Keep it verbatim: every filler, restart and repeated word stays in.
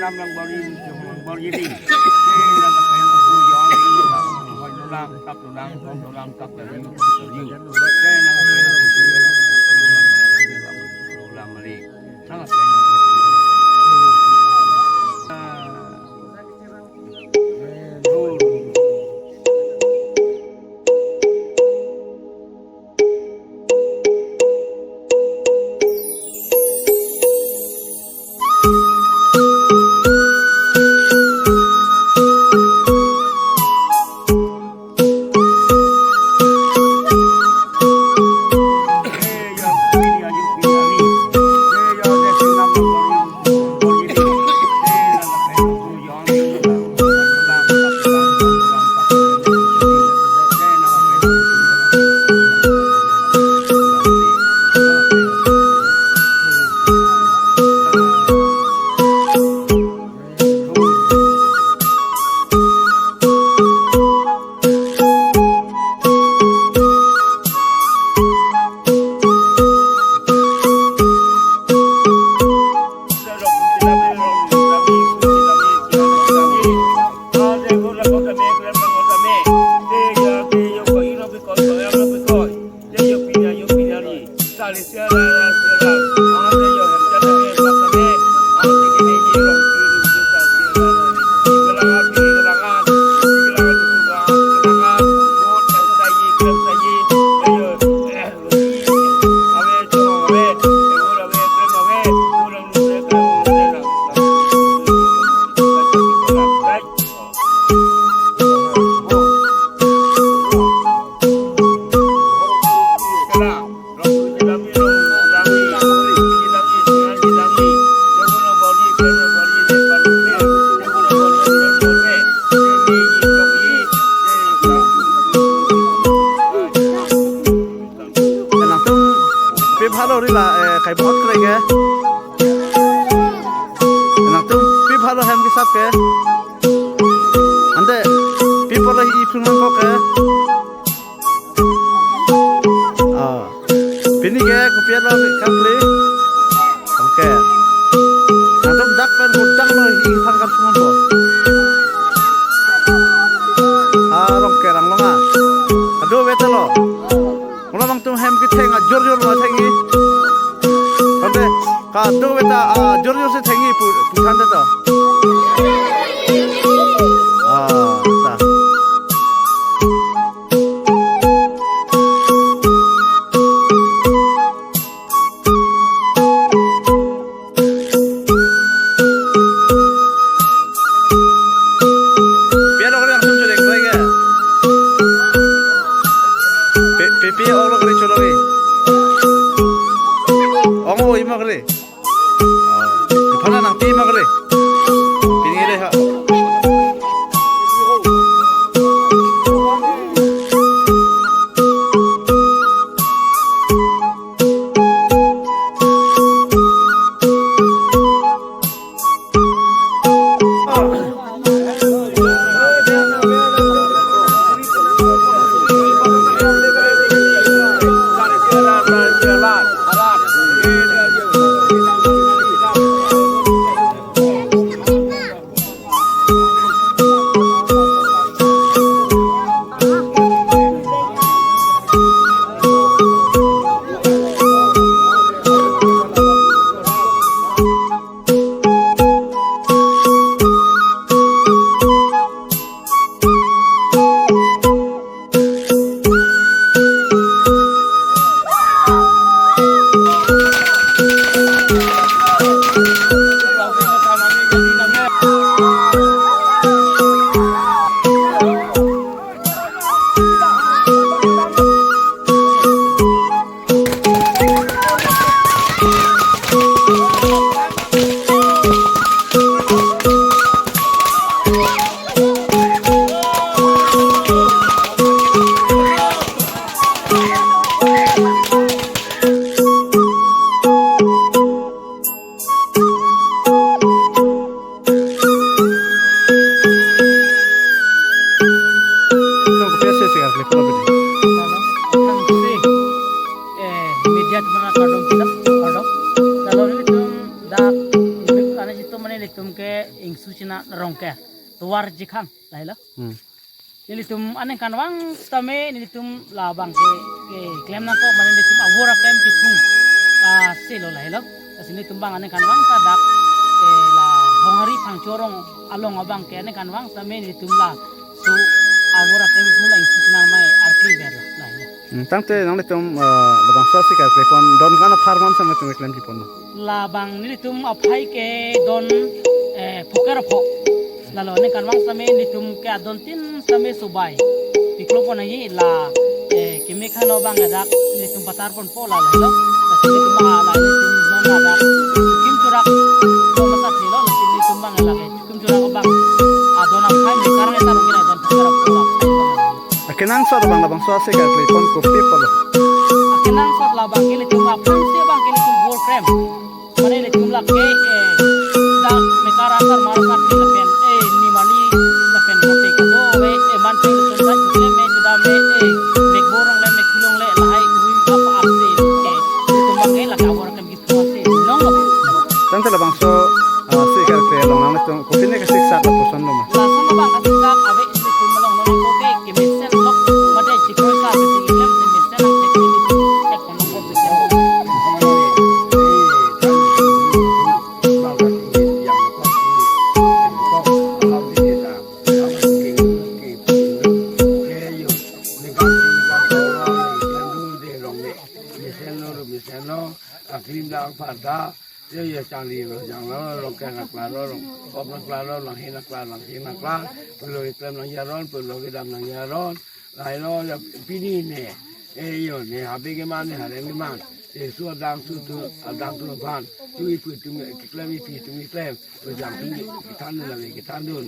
Nam lang bari, jong lang bari di. Dei, nang kapen aku jong, hoi lulang, tap lulang, tong lulang, tap dari, tap dari. Dei, nang kapen aku jong, lulang, lulang, lulang, lulang, lulang. Nang kapen aku jong. Nangtum pi phalo ri la, eh, kai bot kre ke. Nangtum pi phalo hem kesap ke. Ante pi phalo hi iphun nangkok ke. Ah. Pini ke kopi alo kapli. Oke. Nangtum dak pen hudang lo hi iphun kapsung po. Ah, rong ke rang longa. Ado beta lo. Mula bang tum hem ketheng ajor jor ma thengji. Ante kado beta ajor jor si thengji pu, pu than de to. Ah, ta. Pi alo kali langsung choleng kali ke. Pi, pi, pi alo kali cholo ke. Ong o ima kali. Iphana nangpi ima kali. Pini le ha. Tong kopi ase si kar klik lo bini. Tang si, eh, media atum aphan kardom kita, kardom. Lalu nelitum dak, nelitum ane situ mane nelitum ke Suchina Rongker, tovar Jikhang, lahelo. Hmm. Nelitum aningkanvang sitame nelitum labang ke, keklem nangkok, mane nelitum avur aklem kepung, ah, selo lahelo. Lasi nelitum abang aningkanvang ta dak, eh, la Honghari Phangcho arong along abang ke aningkanvang sitame nelitum laso avur aklem kepung la institutional mai arkli verlo lahelo. Hmm, tangte nanglitum, eh, labangso ase karklepon don ko-an apharman sitame nangtum klemji ponlo? Labang nelitum aphai ke don, eh, phoker pho. Lalo aningkanvang sitame nelitum ke adon tin sitame subai piklo pon ahi la, eh, keme kano abang adak nelitum patar ponpo lahelo. Lasi nelitum abang la nelitum non adak kim churak, no masa thelo, lasi nelitum abang lake kim churak abang adon aphai me karang eta rong kena adon churak abang. Akenangsot abang labangso ase karklepon kopi apotlo? Akenangsot labang ke nelitum aphan si abang ke nelitum bor krem. Mane nelitum lake, eh, dak mekar asar mar kat ni lapen, eh, nimali lapen kote kado, eh, eh, manpeng nelitum dak chukle me chuda me, eh, mekbor longle, mekhulong le, lahai hui apa apsi ke nelitum abang ke lake avur aklem kepung ase nong lo. Tangte labangso, ah, ase karkle along nangtum kopine kasiksak lapuson lo ma? Lason abang kasiksak ave nelitum along nong ko ke kemesen lok mate chikoi ka kesi klem kemesen nang thek nelitum thek nong ko kemesen lok. Akrim dang pada, yo, yo, changli lo, janglo, Rongker nangklalo, Rongkok nangklalo, Langhin nangkla, Langhin nangkla, pulo keklem nangji aron, pulo kedam nangji aron, lahelo ya pini ne, eh, yo, ne habe keman, ne harem keman, eh, su adang su tu, adang tu aphan, tu ipu tu keklem, ipi tu keklem, tu jang tu kethan dun, lake kethan dun.